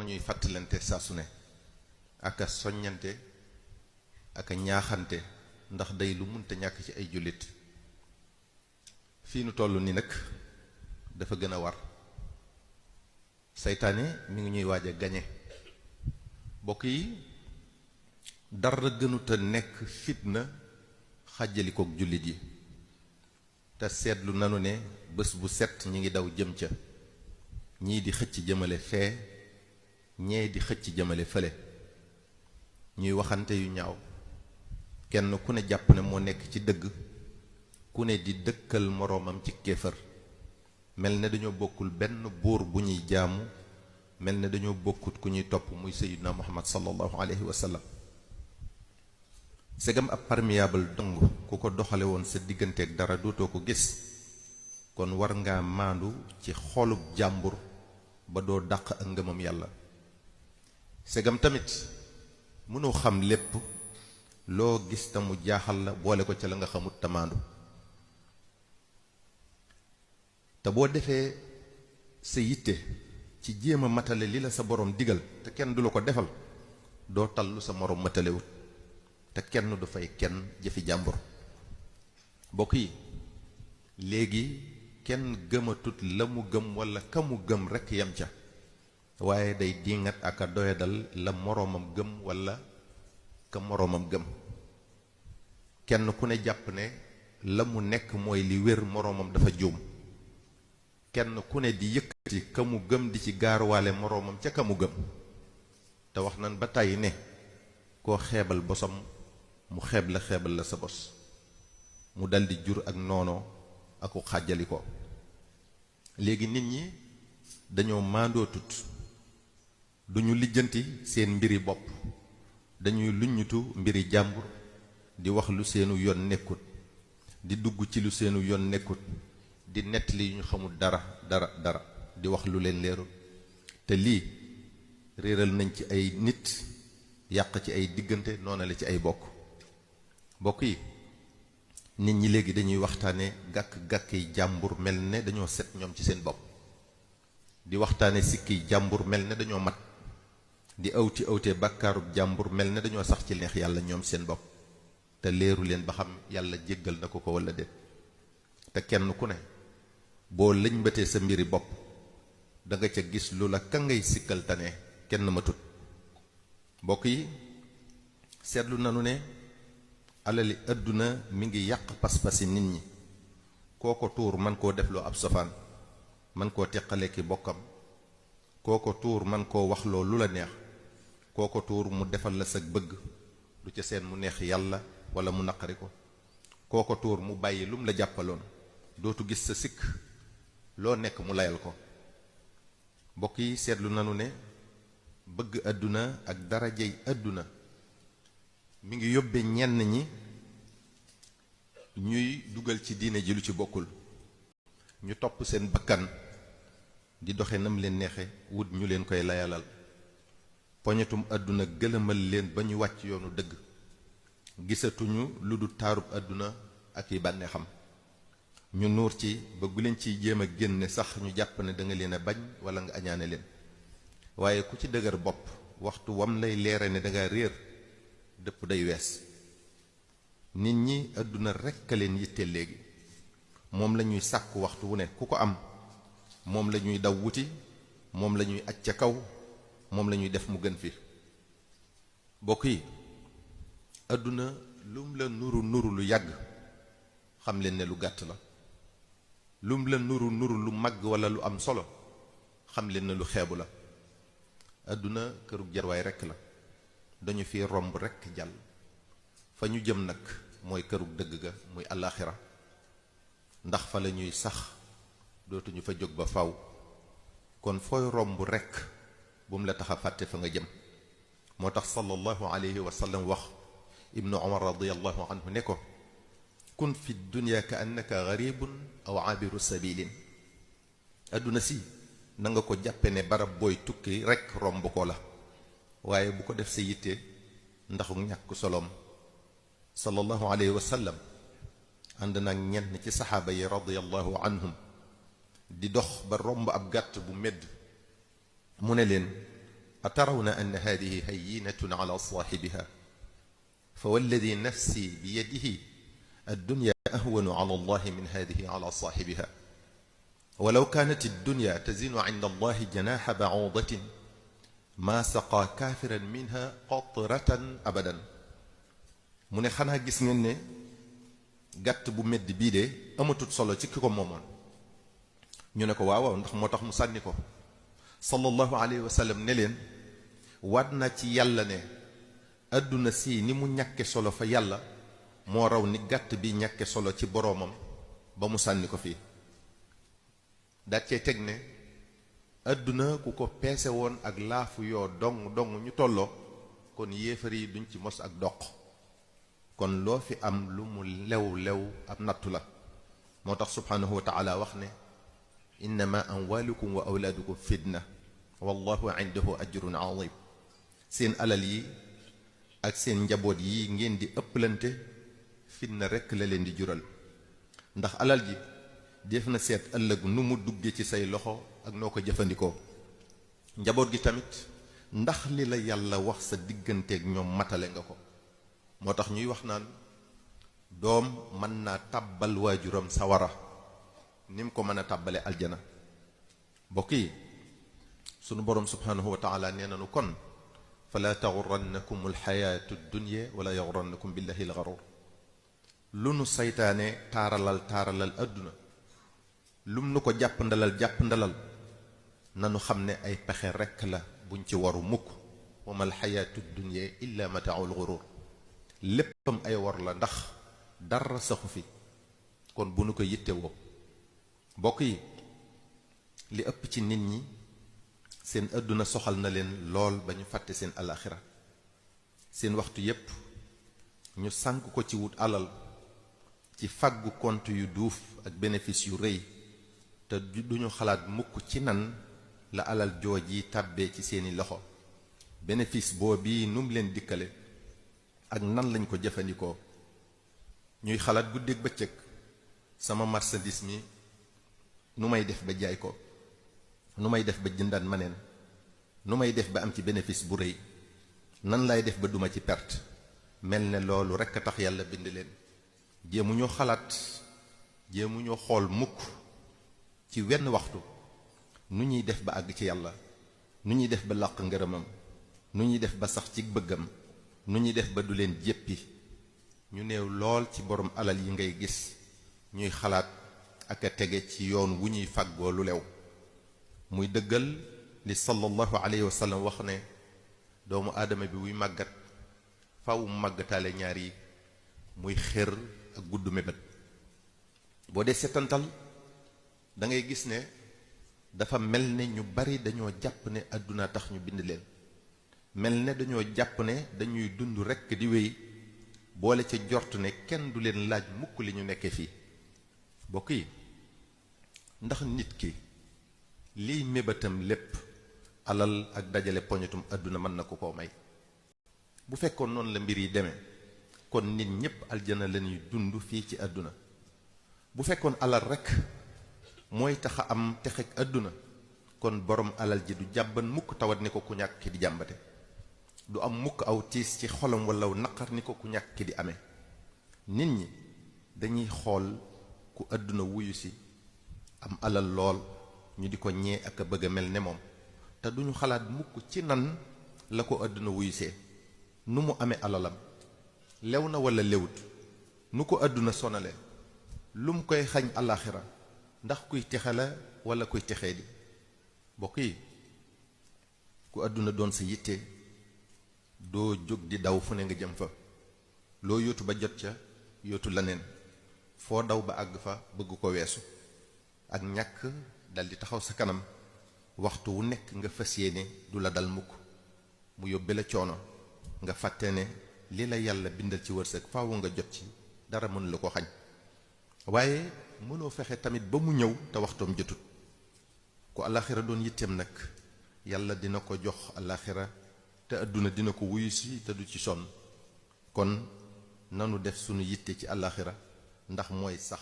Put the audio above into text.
nañuy fàttalante saa su ne ak a soññante ak a ñaaxante ndax day lu munta ñàkk ci ay jullit fii nu toll ni nag dafa gën a war seytaane mi ngi ñuy waaj a gañe bokk yi dara gënuta nekk fitna xàjjalikook jullit yi te seetlu nanu ne bés bu set ñi ngi daw jëm ca ñii di xëcc jëmale fee ñee di xëcc jëmale fële ñuy waxante yu ñaaw kenn ku ne jàpp ne moo nekk ci dëgg ku ne di dëkkal moroomam ci kéefër mel ne dañoo bokkul benn buur bu ñuy jaamu mel ne dañoo bokkut ku ñuy topp muy sayyidina Muhammad sallallahu alayhi wa sallam segam ab perméable dong ku ko doxale woon sa digganteeg dara dootoo ko gis kon war ngaa maandu ci xolub jàmbur ba doo dàq ak ngëmam yàlla segam tamit mënoo xam lépp loo gis te mu jaaxal la boole ko ca la nga xamut te maandu te boo defee sa yitte ci jéem a matale li la sa borom digal te kenn du la ko defal doo tallu sa morom matalewut te kenn du fay kenn jëfi jàmbur bokk yi léegi kenn gëmatut la mu gëm walla ka mu gëm rekk yam ca waaye day dingat ak a doyadal la moroomam gëm walla ka moroomam gëm kenn ku ne jàpp ne la mu nekk mooy li wér moroomam dafa juum kenn ku ne di yëkkati ka mu gëm di ci gaaruwaale moroomam ca ka mu gëm te wax nan ba tàyyi ne koo xeebal bosam mu xeebal la sa bos mu daldi jur ak noonoo aku xàjjali ko léegi nit ñi dañoo maandootut duñu lijjanti seen mbiri bopp dañuy luññutu mbiri jàmbur di wax lu seenu yoon nekkut di dugg ci lu seenu yoon nekkut di nettali yu ñu xamul dara di wax lu leen leerul te lii réeral nañ ci ay nit yàq ci ay diggante noona la ci ay bokk yi nit ñi léegi dañuy waxtaane gàkk-gàkk yi jàmbur mel ne dañoo set ñoom ci seen bopp di waxtaane sikki jàmbur mel ne dañoo mat di awtee bàkkaarub jàmbur mel ne dañoo sax ci neex yàlla ñoom seen bopp te leeru leen ba xam yàlla jéggal na ko walla déet te kenn ku ne boo lëñbatee sa mbiri bopp da nga ca gis lu la ka ngay sikkal tane kenn matut mbokk yi seetlu nanu ne alali àdduna mi ngi yàq pas-pasi nit ñi koo ko tuur man koo defloo ab sofaan man koo teqale ki bokkam koo ko tuur man koo waxloo lu la neex koo ko tuur mu defal la sa bëgg du ca seen mu neex yàlla walla mu naqari ko koo ko tuur mu bàyyi lum la jàppaloon dootu gis sa sikk loo nekk mu layal ko mbokk yi seetlu nanu ne bëgg àdduna ak darajey àdduna mi ngi yóbbe ñenn ñi ñuy dugal ci diine ji lu ci bokkul ñu topp seen bakkan di doxe nam leen neexe wut ñu leen koy layalal poñetum àdduna gëlëmal leen ba ñu wàcc yoonu dëgg gisatuñu lu du taarub àdduna ak yi bànneexam ñu nuur ci ba gu leen ciy jéem a génne sax ñu jàpp ne da nga leen a bañ walla nga añaane leen waaye ku ci dëgër bopp waxtu wam lay leere ne danga réer dëpp day wees nit ñi àdduna rekk a leen yitteel léegi moom la ñuy sàkku waxtu wu ne ku ko am moom la ñuy daw wuti moom la ñuy aj ca kaw moom la ñuy def mu gën fi bokk yi àdduna lum la nuru lu yàgg xam leen ne lu gàtt la lum la nuru lu màgg walla lu am solo xam leen ne lu xeebu la àdduna kërug jarwaay rekk la dañu fi romb rekk jàll fa ñu jëm nag mooy kërug dëgg ga muy àllaaxira ndax fa la ñuy sax dootuñu fa jóg ba faw kon fooy romb rekk bu mu la tax a fàtte fa nga jëm moo tax sallallahu alayhi wa sallam wax ibnu umar radiyallahu anhu ne ko kun fi dunya ka annaka garibun aw abiru sabilin àdduna si na nga ko jàppe ne barab booy tukki rekk romb ko la waaye bu ko def sa yitte ndaxu ñàkk soloom sallallahu alayhi wa sallam ànd nag ñenn ci saxaaba yi radiyallahu anhum di dox ba romb ab gàtt bu medd mu ne leen atarawna anna hadihi hayyinatun ala saaxibiha fa walladi nafsi biyadihi addunya ahwanu ala allahi min hadihi ala saaxibiha walaw kaanat addunya tazinu inda allahi janaxa bacuudatin maa saqaa kaafiran minha qatratan abadan. mu ne xanaa gis ngeen ne gàtt bu medd bii de amatut solo ci ki ko moomoon. ñu ne ko waaw ndax moo tax mu sànni ko. sallallahu alayhi wa sallam ne leen waat na ci yàlla ne àdduna si ni mu ñàkke solo fa yàlla moo raw ni gàtt bi ñàkke solo ci boroomam ba mu sànni ko fii. daat cee teg ne àdduna ku ko peese woon ak laafu yoo dong dong ñu tolloo kon yéefar yi duñ ci mos ak doq. kon loo fi am lu mu lew lew ab nattu la. moo tax subhanahu wa taala wax ne innama amwalukum wa awlaadukum fitna wallahu indahu ajrun azim. seen alal yi ak seen njaboot yi ngeen di ëpplante fitna rekk la leen di jural. ndax alal ji def na seet ëllëg nu mu dugge ci say loxo ak noo ko jëfandikoo. njaboot gi tamit ndax li la yàlla wax sa digganteeg ñoom matale nga ko. moo tax ñuy wax naan doom mën naa tàbbal waajuram sawara ni mu ko mën a tàbbale aljana. mbokk yi sunu boroom subhanahu wa taala nee nanu kon fala taxurannakum alxayaatu dunya wala yaxurannakum billahi alxarur. lu nu saytaane taaralal adduna lum nu ko jàpp ndalal nanu xam ne ay pexe rekk la buñ ci waru mukk. wa ma alxayaatu dunya illa mataaul xurur. léppam ay war la ndax dara saxu fi. kon bu nu ko yittewoo mbokk yi li ëpp ci nit ñi seen àdduna soxal na leen lool ba ñu fàtte seen alaxira. seen waxtu yépp ñu sànk ko ci wut alal, ci fàggu compte yu duuf ak bénéfice yu rëy, te duñu xalaat mukk ci nan la alal jooj yi tàbbee ci seeni loxo, bénéfice boobu num leen dikkale ak nan lañ ko jëfandikoo. ñuy xalaat guddeeg bëccëg sama marchandise mi nu may def ba jaay ko, nu may def ba jëndaan maneen, nu may def ba am ci bénéfice bu rëy, nan lay def ba duma ci perte. mel ne loolu rekk a tax yàlla bind leen. jéemu ñoo xalaat, jéemu ñoo xool mukk ci wenn waxtu nu ñuy def ba àgg ci yàlla, nu ñuy def ba làq ngërëmam, nu ñuy def ba sax ci bëggam, nu ñuy def ba du leen jéppi. ñu néew lool ci borom alal yi ngay gis ñuy xalaat ak a tege ci yoon wu ñuy fàggoo lu lew, muy dëggal li sallallahu alayhi wa sallam wax ne doomu aadama bi wuy màggat faw mu màggataale ñaar yi, muy xër ak gudd mébét. boo dee setantal da ngay gis ne dafa mel ne ñu bari dañoo jàpp ne àdduna tax ñu bind leen, mel ne dañoo jàpp ne dañuy dund rekk di wéy, boole ca jort ne kenn du leen laaj mukk li ñu nekkee fii. bokk yi, ndax nit ki liy mébétam lépp alal ak dajale poñetum àdduna mën na ko koo may? bu fekkoon noonu la mbir yi demee kon nit ñépp aljana lañuy dund fii ci àdduna. bu fekkoon alal rekk mooy tax a am texeg àdduna kon borom alal ji du jàbban mukk tawat ni ko ku ñàkk ki di jàmbate, du am mukk aw tiis ci xolam walla naqar ni ko ku ñàkk ki di amee. nit ñi dañuy xool ku àdduna wuyu si am alal lool ñu di ko ñee ak a bëgg a mel ne moom, te duñu xalaat mukk ci nan la ko àdduna wuyusee, nu mu amee alalam, lew na walla lewut, nu ko àdduna sonale, lu mu koy xañ alaxira, ndax kuy texe la walla kuy texee di. bokk yi, ku àdduna doon sa yitte doo jóg di daw fu ne nga jëm fa, loo yóotu ba jot ca yóotu leneen, foo daw ba àgg fa bëgg ko weesu. ak ñàkk dal di taxaw sa kanam, waxtu wu nekk nga fas yéene du la dal mukk, mu yóbbe la coono nga fàtte ne li la yàlla bindal ci wërsëg faawu nga jot ci, dara mën la ko xañ. waaye mënoo fexe tamit ba mu ñëw te waxtoom jotut. ku alaxira doon yitteem nag yàlla dina ko jox alaxira te àdduna dina ko wuyu si te du ci sonn. kon nanu def sunu yitte ci alaxira ndax mooy sax